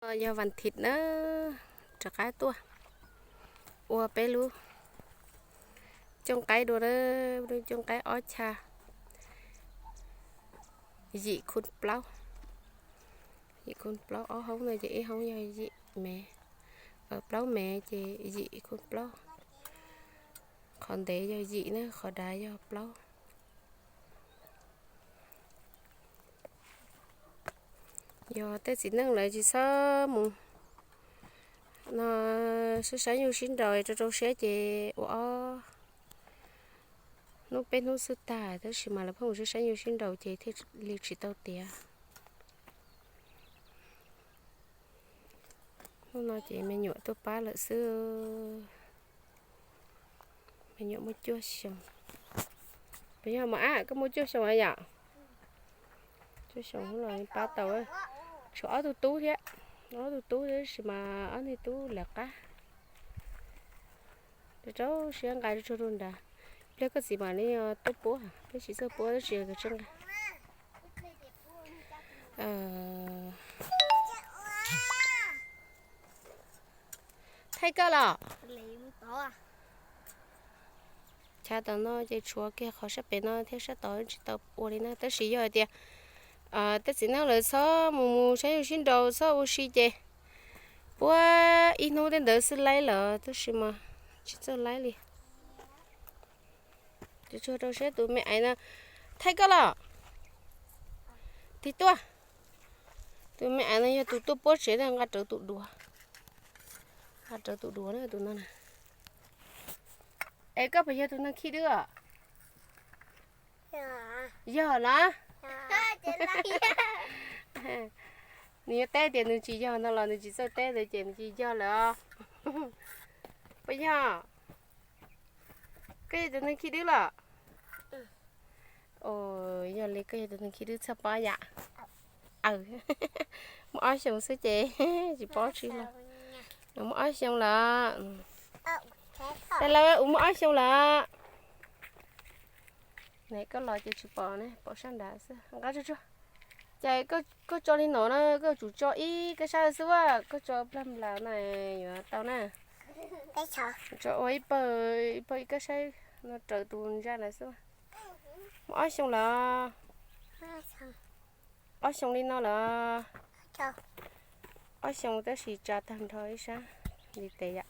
Yog vas thiv na, rov qab tuaj ua peb lub cooj qaib dua na, lub cooj qaib ob chav, yim khun plaub, yim khun plaub, ob hoob no ces ib hoob yog yim mev, plaub mev ces yim khun plaub, qhov ntev yog yim na, qhov dav yog plaub. Yog tej txiv neej lawv tsis txhob mus no, sib saib nyuj sib nraus rau rau siab ces ua ob hnub peb hnub xwb tag, tab sis mas lawv pheej mus sib saib nyuj sib nraus ces thiaj li tsis tau tiav. Hnub no ces me nyuam tuaj pab lawm xwb. Me nyuam muaj cuaj xyoo. Puas yog mas ab, koj muaj cuaj xyoo yom? Cuaj xyoo los pab tau. Tshuav ob tug tub thiab, ob tug tub tab sis mas ob niag tub lawv qab. Rau rau siab nqa tsuag tsuag rau nrad. Pliag koj txiv mam li tuaj puab, peb tsis txawj puab tab sis tsis nqa. Thaij koj los. Chav tom no ces tshuav kiag qhov sab pem no thiab, sab tod tsis tau ua li na. Tab sis yog hais tias tej txiv neej lawv txhob mus mus saib nyuj sib nraus, txhob ua si ces puab ib hnub tej ntawd xwb laib lawm, tab sis mas tsis txawj laib li. Tsuag tsuag rau siab tus me aiv no. Thaij koj los. Tig tuaj. Tus me aiv no yog tus tuaj puab tsev na, nqa rawv tus duav. Nqa rawv tus duav na, tus no na. Es koj puas yog tus neeg khib dwb os? Yog los. Nws yuav teb tias nws tsis yog no los nws tsis txawj teb ntawd ces nws tsis yog lawm os. Puas yog? Koj yog tus neeg khib dwb los? Yog li koj yog tus neeg khib dwb txhaj pob yam. Aw, muaj ob xyoos xwb ces tsis paub tsi los. Muaj ob xyoos lawm. Tais laus, muaj ob xyoos lawm. Ne koj los ces tsis pom ne, pom sab nrad xwb. Nqa tsuag tsuag. Ces koj tso li no na, koj tsum tso ib kab saib xwb, koj tso plag nplaus na yuav tau na. Tso ua ib pawg, ib pawg ib kab saib no raws tus ntsa lawm xwb. Muaj ob xyoos lawm. Ob xyoos li no lawm. Ob xyoos tab sis tsa tag nrho ib sab li tes yam.